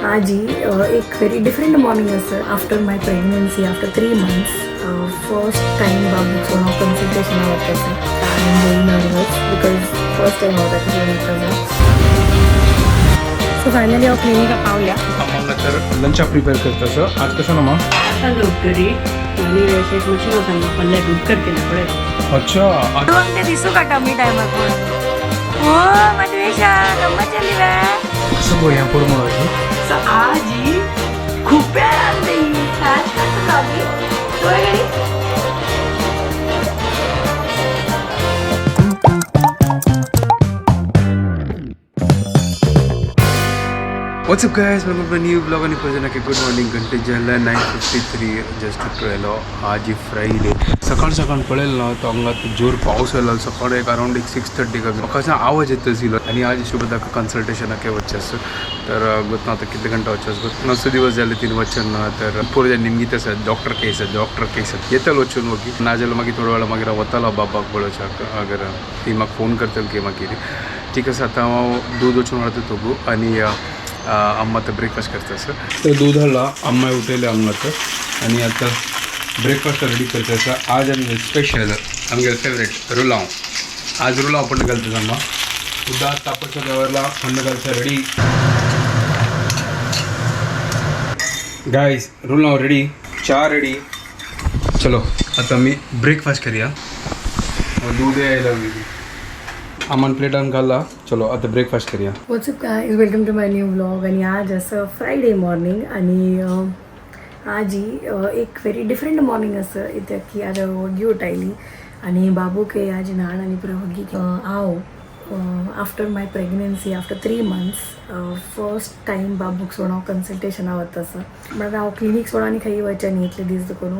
आज ही एक very different morning आसा. After my pregnancy, after 3 months, first time बाबूक सोडून हांव कन्सल्टेशनाक वता आसा. I am very nervous because first time हांव ताका सोडून वता आसा. सो फायनली हांव क्लिनिका पावल्या. आम्हाला तर लंच प्रिपेअर करता सर. आज कसं ना मग आता दूध करी आणि अशें मशीन आसा पल्ले दूध कर केलं पळय. अच्छा. ते दिसू का टमी टायमार कोण हो मधुवेशा गंमत जाली वे. कसं गोया पूर्ण. सो आज ही खूप वेळ आणली आज करतो ब्लॉगिंग थोडे घडी. What's up guys, welcome to new vlog. आणि प्रजनाके गुड मॉर्निंग. घंटे झालं 9:53, जस्ट उठलो. आज फ्रायडे. सकाळ सकाळ पळेल ना तो अंगात जोर पाऊस आला. सकाळ एक अराउंड एक 6:30 का म्हाका आवाज येत आशिल्लो. आणि आज शुभदाका कन्सल्टेशनाक वचचे आसा. तर गोत ना आतां कितले घंटा वचचे आसा, नसो दिवस जाले तीन वचन ना. तर पुरो निमगीत आसा, डॉक्टर केस आसा, डॉक्टर केस आसा, येतलो वचून वगी. नाजाल्यार मागीर थोडो वेळा मागीर हांव वतालो बाबाक पळोवच्याक. अगर ती म्हाका फोन करतली की मागीर ठीक आसा. आतां हांव दूद वचून हाडटा तोगू आणि अम्मा तर ब्रेकफास्ट करता सर. तर दूध हाडला, अम्मा उठयले आंगात आणि आता ब्रेकफास्ट रेडी करता आसा. आज आमगे स्पेशल, आमगे फेवरेट रुलाव. आज रुलाव पण घालता अम्मा. उदात तापसो दवरला, थंड घालता रेडी. गाईस, रुलाव रेडी, चहा रेडी. चलो आता मी ब्रेकफास्ट करूया. दूध यायला लागली, आमान प्लेटान घालला. चलो आता ब्रेकफास्ट करूया. What's up guys, welcome to my new vlog. आणि आज असं फ्रायडे मॉर्निंग आणि आज ही एक व्हेरी डिफरंट मॉर्निंग असं इत्याक की आज हांव वग्गी उठायली आणि बाबूक आज न्हाण आनी पुरो वग्गी. हांव after my pregnancy, after 3 months, first time बाबूक सोडून हांव कन्सल्टेशनाक वता आसा. म्हळ्यार हांव क्लिनीक सोडून आनी खंय वचचें न्ही इतले दीस करून,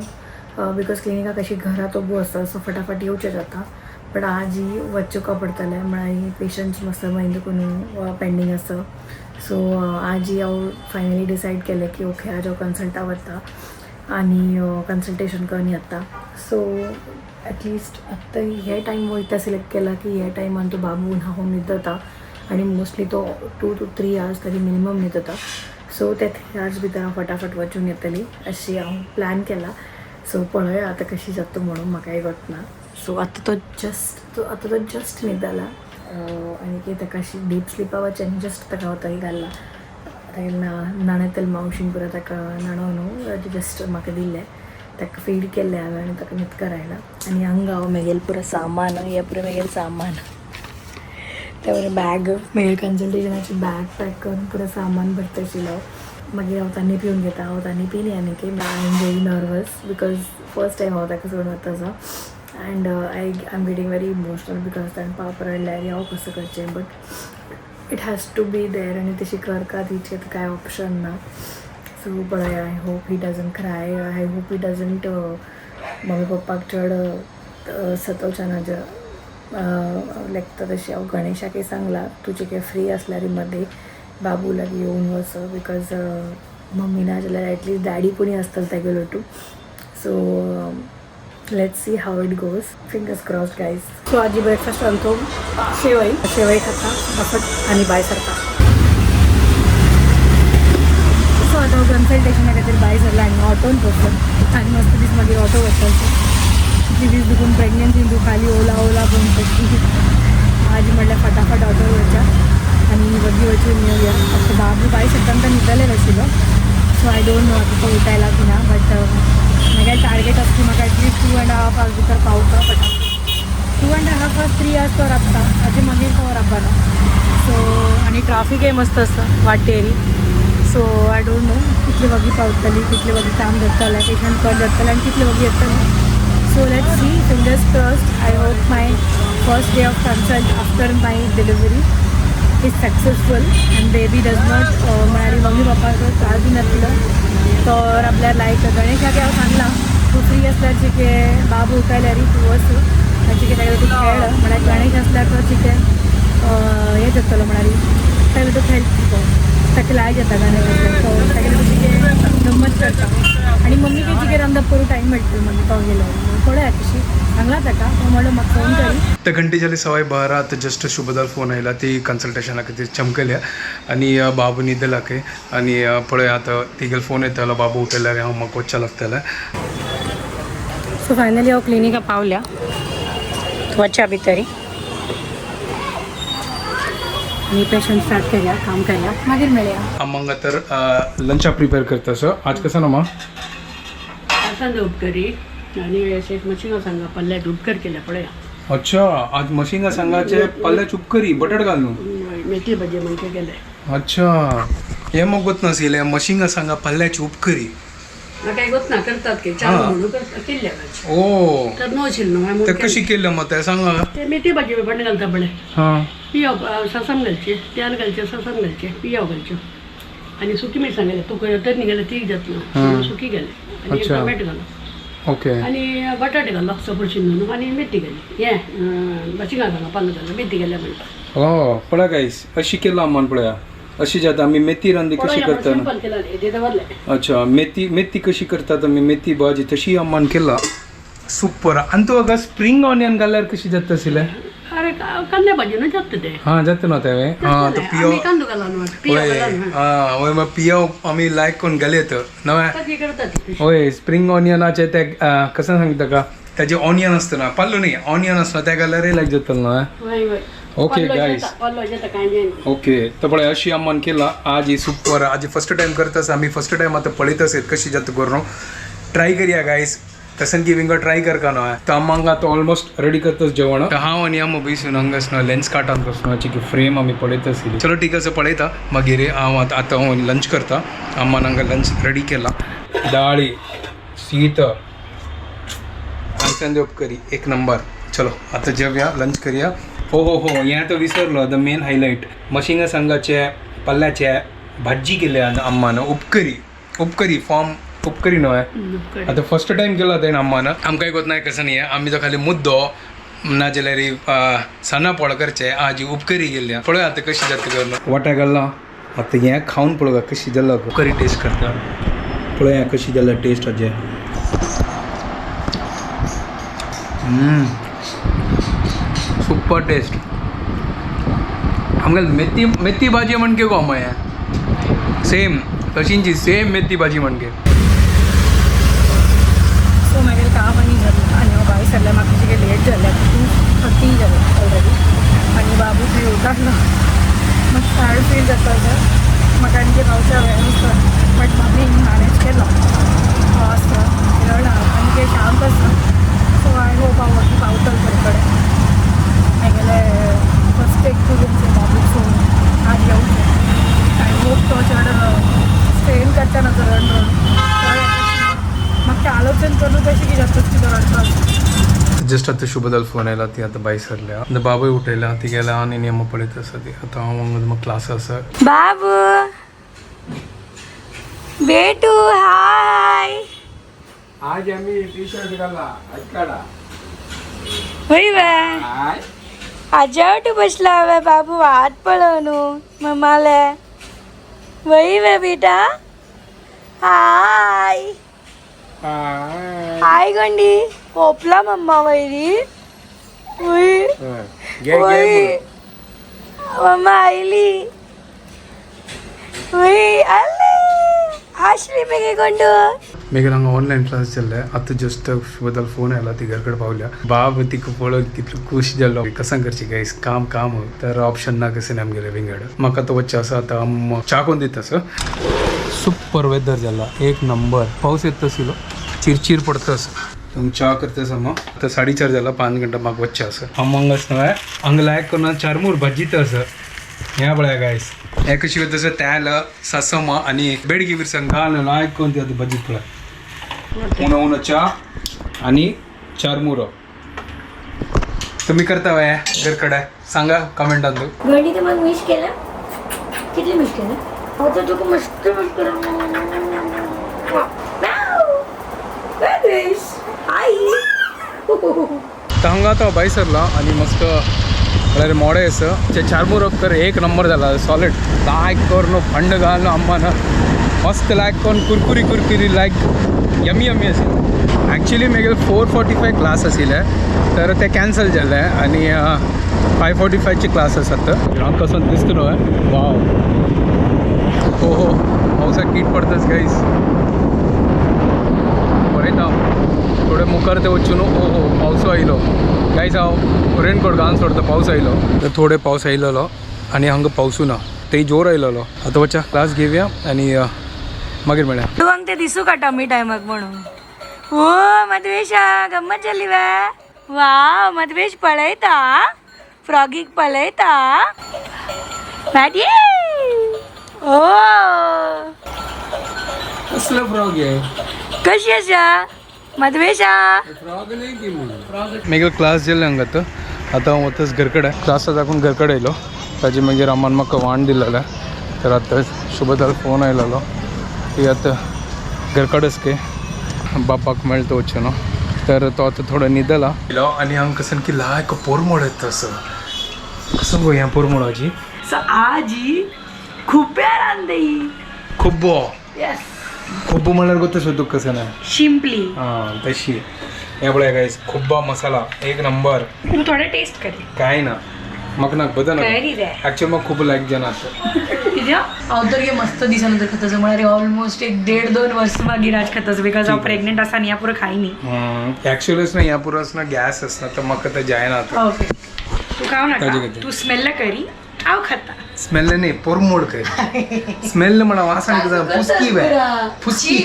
because क्लिनिकाक अशी घरात उबो आसता, सो फटाफट येवचें जाता. बट आज ही वचूका पडटलें, म्हळ्यार पेशंट्स मस्त मागीर देखून पेंडींग आसा. सो आज ही हांव फायनली डिसायड केलें की ओके, आज हांव कन्सल्टा वता आनी कन्सल्टेशन करून येता. सो एटलिस्ट आत्तां हे टायम वयता सिलेक्ट केला की हे टायमान तो बाबू न्हांवन न्हिदता आनी मोस्टली तो 2 to 3 hours तरी मिनिमम न्हिदता. सो ते 3 आवर्स भितर हांव फटाफट वचून येतली अशी हांव प्लॅन केला. सो पळोवया आतां कशी जाता म्हणून, म्हाकाय ना. सो आतां तो जस्ट न्हिदला आनी की ताका अशी डीप स्लिपा वचचें आनी जस्ट ताका हांव थंय घालला. ताका न्हाणयतले मावशीन, पुरो ताका न्हाणोवन न्हू जस्ट म्हाका दिल्लें. ताका फीड केल्लें हांवें आनी ताका न्हिदकार आयला. आनी हांगा हांव म्हागेलें पुरो सामान, हें पुरो म्हागेलें सामान, ते बरें बॅग, म्हागेलें कन्सल्टेशनाची बॅग पॅक करून पुरो सामान भरता आशिल्लो हांव. मागीर हांव तांणी पिवन घेता. हांव तांणी पिली आनी की I am very nervous because first time हांव ताका सोडून वता आसा and I am getting very emotional because ताणें पाप रडल्यार हांव कसो करचें. But it has to be there आनी तशी करका तिचे आतां कांय ऑप्शन ना. सो पळया, I hope he doesn't cry, I hope he doesn't mummy पप्पाक चड सतोवच्या ना. जे लायक तशें हांव गणेशाकय सांगलां, तुजें कितें फ्री आसल्यार मदें बाबू लागीं येवन वच, because mummy ना जाल्यार एटलिस्ट डॅडी कोणी आसतलो तेगेलो too. So let's see how it goes, fingers cross guys. So आजी ब्रेकफास्ट आणतो शेवई. शेवई खाता फटाफट आणि बाय सारखा. सो आतां कन्सल्टेशना खातीर भायर सरला आनी ऑटोन बसलो आनी मस्त दीस मागीर ऑटो वचपाचो. कितले दीस दुखून प्रेग्नन्सीन दुखाली ओला ओला करून तशी. आजी म्हटल्यार फटाफट ऑटो वचया आनी वगी वचून येवया. फक्त बाबू भायर सरतना तो न्हिदलेलो आशिल्लो. सो I don't know आतां तो उठायला की ना. बट म्हागे टार्गेट आसा की म्हाका at least 2.5 hours भितर पावता फटाफट. 2.5 hours, 3 hours तो राबता, ताजे मागीर तो राबना. सो आनी ट्राफिकय मस्त आसता वाटेर. सो I don't know कितले वगी पावतली, कितले वगी काम जातलें, पेशंट कॉल जातलें आनी कितले वगी येतलें. So let's see, fingers crossed. I hope my first day of consult after my delivery is successful and baby does not म्हळ्यार मम्मी पप्पाचो त्रास बी नासलो तर आपल्या. लायक गणेशाक हांव सांगलां, तूं फ्री आसल्यार चिके बाबू उठायल्यार तूं वच आनी चिके तागेलो तूं खेळ. म्हळ्यार गणेश आसल्यार तो चिके हें जातलो, म्हळ्यार तागेलो तो खेळ, ताका लायक जाता गणेश आसल्यार. सो तागेलो तो चिके गम्मत करता आनी मम्मीक चिके रांदप करूं टायम मेळटलो मागीर तो गेलो. पळोवया कशी. सांगला ताका तो म्हणलो म्हाका फोन करी. तर घंटे झाले 12:15. तर जस्ट शुभदाल फोन आयला, ती कन्सल्टेशना खातीर चमकल्या आनी बाबू न्हिदला खंय. आनी पळय आतां तिगेलो फोन येतालो, बाबू उठयल्यार हांव म्हाका वचचें लागतलें. सो फायनली हांव क्लिनिका पावल्या, वच्या भितरी आनी पेशंट स्टार्ट करया, काम करया, मागीर मेळया. आमंगा तर लंचा प्रिपेअर करता. सर आज कसं ना मा? आसांदे उपकरी आणि अशें मशिंगा सांगा पल्ल्याक उपकर केल्या पळया. अच्छा, आज मशिंगा सांगाचे पल्ल्याच उपकरी बटाट घालून. मेथी भाजी म्हणके केले. अच्छा, हे मग गोत नसले मशिंगा सांगा पल्ल्याची उपकरी. म्हाका गोत ना करतात की चार म्हणून करतात केल्ल्या भाजी. ओ. तर नो आशिल्लो न्हू हांवें ते म्हणून कशी केलें. केलं मग ते सांगा. ते मेथी भाजी बटाट घालता पळय. हां. पियाव ससम घालचे, तेल घालचें, ससम घालचें, पियाव घालच्यो आनी सुकी मिरसांग घातल्या. तूं तर निघाले तीख जातलो म्हणून सुकी घाले आनी टोमॅटो घालो. आनी बटाटे घालो सपोर शिंदून आनी मेथी घाली, हें मशिंगा घालो, पालो घालो, मेथी घाल्या म्हणटा. हो पळय गाईस, अशी केलं आमान पळया, अशी जाता आमी मेथी रांदी कशी करता ना. सिंपल केला ते दवरले. अच्छा, मेथी मेथी कशी करतात आमी, मेथी भाजी तशी अम्मान केला. सुपर. आनी तूं हाका स्प्रिंग ऑनियन घाल्यार कशी जाता आशिल्लें? अरे कांदे भाजी न्हू जाता ते. हां जाता ना तें. हां तो पियो. आमी कांदो घाला न्हू, पियो वय. घाला न्हू. हां वय, मग पियो आमी लायक करून घालयत नव्या. भाजी करतात ती. वय, स्प्रिंग ऑनियनाचे ते कसं सांगता का त्याचे ऑनियन असतं ना, पाल्लू नाही ऑनियन असतं, त्या घाल्यारय लायक जातलं ना. वय वय. ओके पाल्लो गायस. जाता, पाल्लो जाता कांय जायना. ओके, तर पळय अशी अम्मान केला आज ही सुपर. आज फर्स्ट टाइम करतास आमी, फर्स्ट टाइम आता पळयतच येत कशी जाता करून ट्राय करया गायस. तसं की विंगड ट्राय कर का ना. तर आम्हाला आता ऑलमोस्ट रेडी करतच जेवण. तर हांव आनी आम बसून हांगास न्हू लेन्स काटान कसो की फ्रेम आमी पळयतच. चलो ठीक आसा, पळयता मागीर. हांव आतां आतां हांव लंच करता. अम्मान हांगा लंच रेडी केला, दाळी शीत अलसंदे उपकरी, एक नंबर. चलो आता जेवया, लंच करूया. हो हो हो, हें तर विसरलो, the main highlight मशिंगा संगाचे पल्ल्याचे भाजी केल्या अम्मान, उपकरी, उपकरी फॉर्म उपकरी न्हय. आता फर्स्ट टाइम केला तेणें अम्मान. आमकांय गोत नाय कसं न्ही, आमी तो खाली मुद्दो ना जाल्यार सना पोळ करचे. आज उपकरी केल्या, पळय आतां कशी जाता करून वाट्या घालला. आतां हें खावन पळोवया कशी जाल्या उपकरी, टेस्ट करता पळया कशी जाल्या टेस्ट हाजे. Super taste. आमगे मेथी मेथी भाजी म्हणके गो हें सेम तशींची सेम मेथी भाजी म्हणके. सो मागीर काम आनी जालें आनी हांव भायर सरलें. म्हाका कितें लेट जालें, 2:30 जालें ऑलरेडी आनी बाबू पिवता ना, म्हाका सॅड फील जाता सर. म्हाका आणखी पावसा वेळ आसता बट मम्मी मॅनेज केलो आसता रडा आनी शांत आसता. सो I hope हांव वगी पावतलो बरे कडेन. म्हागेले फर्स्ट एक्सपिरियन्स बाबूक सोडून आज येवचें. I hope तो चड स्ट्रेन करता ना, तो रड रड म्हाका ते आलोचन करून कशें की जास्तच कितें रडटा. जस्ट आता शुभदाल फोन आयला, ती आता भायर सरल्या. आतां बाबूय उठयला, ती गेल्या आनी नियम पळयत आसा ती. आतां हांव हांगा म्हाका क्लास आसा. बाबू बेटू हाय. आज आम्ही टी शर्ट घाला आजकाडा. वय वे. हाय. आजावटू बसला हवे बाबू, हात पळोव न्हू मम्माले. वय वे बेटा, हाय. हाय. हाय गंडी, खोपला मम्मा वयरी वय. घे घे. वय मम्मा आयली वय, आले आसली मेगे गोंडू. मागीर हांगा ऑनलायन क्लास जाल्ले. आतां जस्ट शुभदाल फोन आयला, ती घर कडेन पावल्या. बाब तिका पळोवन कितलो खूश जाल्लो. कसं करची गायस, काम काम तर ऑप्शन ना कशें आमगेलें विंगड. म्हाका तो वच्चें आसा. आतां आम च्या कोन्न दिता सर. सुपर वेदर जाला, एक नंबर. पावस येत आशिल्लो, चिरचिर पडता आसा. च्या करता आसा. आतां 4:30 जाला, 5 घंटा म्हाका वच्चें आसा. हांव हांगास न्हय हांगा लायक करून चारमूर भाजीत आसा. ह्या पळया गायस, हें कशी करता आसा, तेल सासम आनी बेडगी मिरसांग घालून लायक करून ती आतां भाजीत पळय. उनो उनो च्या आणि चारमुरो. तुम्ही करता वय घरकडे, सांगा कमेंटात. गंडी तर मग मिस केलं, किती मिस केलं हो तर तुका मस्त मिस केलं. आई. तर हांगा आतां भायर सरला आनी मस्त म्हळ्यार मोडे आसा ते चारमुरो तर एक नंबर जाला, सॉलिड. लायक करून फंड घालून अम्मान मस्त लायक करून कुरकुरी कुरकुरी, लायक यमी यमी अशें. ॲक्च्युली मेगेले 4:45 क्लास आशिल्ले तर ते कॅन्सल जाल्ले आनी 5:45ची क्लास आसा तर हांव कसो दिसता न्हय वाव हो हो पावसाक कीट पडताच गायज पळयता हांव थोडे मुखार ते वचून ओ हो पावसो आयलो गायज हांव रेनकोट घालून सोडता पावस आयलो तर थोडे पावस आयलेलो आनी हांगा पावसू ना ते जोर आयलेलो. आतां वच्या क्लास घेवया आनी मागीर मेळया. तू अंग ते दिसू का टमी टायमाक म्हणून. हो मधवेशा गंमत जाली वे. वा मधवेश पळयता फ्रॉगीक पळयता. मॅडी ओ कसलो फ्रॉग आहे कशी आसा मधवेशा? फ्रॉग नाही की म्हणून मागीर क्लास जाले हांगा आतां आतां हांव वताच घरकडे क्लासा दाखोवन घरकडे येयलो. ताजे मागीर अम्मान म्हाका वाण दिलेलें तर आतां शुभदाल फोन आयलेलो ती आतां घरकडेच के बापाक मेळटा वचून न्हू. तर तो आतां थोडो न्हिदला आनी हांगा कसन की लायक पोरमोळ येता असो कसो गो ह्या पोरमोळाची सो आजी खुब्या रांदई. खुब्बो येस खुब्बो म्हणल्यार गोत सोदूक कसं ना शिंपली. हां तशी हे पळय गायस खुब्बा मसाला एक नंबर. तू थोडे टेस्ट कर. काय ना म्हाका नाका बदल करी रे. ॲक्च्युअली म्हाका खूब लायक जाना कित्याक हांव तर गे मस्त दिसानंतर खाताचो म्हळ्यार ऑलमोस्ट एक 1.5-2 वर्स मागीर आज खाताचो because हांव प्रेग्नेंट आसा आनी ह्या पुरो खायनी. ॲक्च्युअलीच ना ह्या पुरो ना गॅस आसना तर म्हाका ते जायना आतां. ओके तू खाव ताजे नाका खातीर. तू स्मेल करी हांव खाता. स्मेल नाही पोरमोड कर स्मेल म्हणा वासान कसं फुसकी बे फुसकी.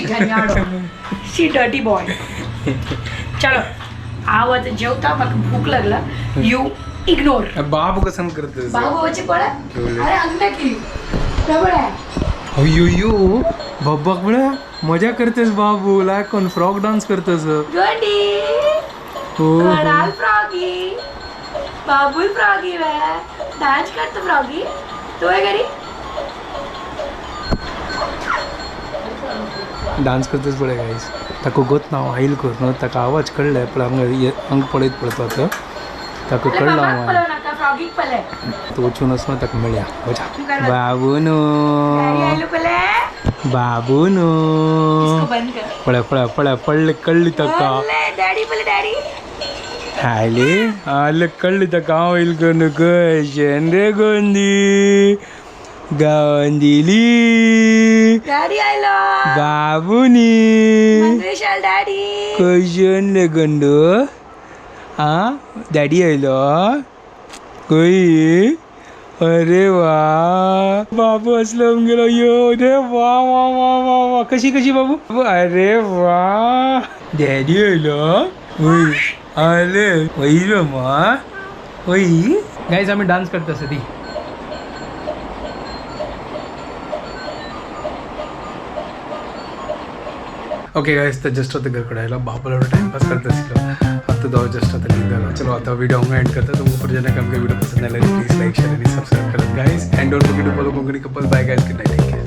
शी डर्टी बॉय. चलो हांव आतां जेवता म्हाका भूक लागला. You ignore. बाबू कसम करत बाबू पळय अरे अंगठा की पळय. अय्यो बाबाक म्हळ्या मजा करतेस बाबू लायक कोण फ्रॉक डान्स करतस. गोडी हो कडाल फ्रॉगी बाबूल फ्रॉगी वे डान्स करतो फ्रॉगी तू हे घरी डान्स करतेस पळय गायस ताका गोत ना हांव आयल कर न्हू ताका आवाज कळ्ळे पण हांगा हांगा पळयत पळयता आतां ताका कळ्ळो मामाक हांव पळोव नाका फ्रॉगीक पळय. तो वचून वचून ताका मेळया वचा बाबू न्हू गाडी आयलो पळय. बाबू न्हू इसको बंद कर. पळय पळय पळय पडले कळ्ळी ताका. अरे डॅडी पळय डॅडी. आले आले कळ्ळी ताका हांव येयल करून कशें रे गोंदी गांदिली डॅडी आयलो. बाबूनी मंगेशाल डॅडी. कशें रे गोंदू आं डॅडी आयलो खंय? अरे वा बाबू असलो आमगेलो यो रे वा वा वा वा वा कशी कशी बाबू अरे वा डॅडी आयलो वय आले वय मा वय. गाईज आम्ही डान्स करतो सदी. ओके गाईज तर जस्ट आता घरकडे आयलो बाबूला टाइमपास करत आसलो आता तो जस्ट आता न्हिदलो. चलो आता व्हिडिओ हांगा एंड करता. तुमकां परत आमकां व्हिडिओ पसंद आयल्यार प्लीज लाईक शेअर आणि सबस्क्राईब करात guys and don't forget to follow Konkani couple. Bye guys, good night, take care.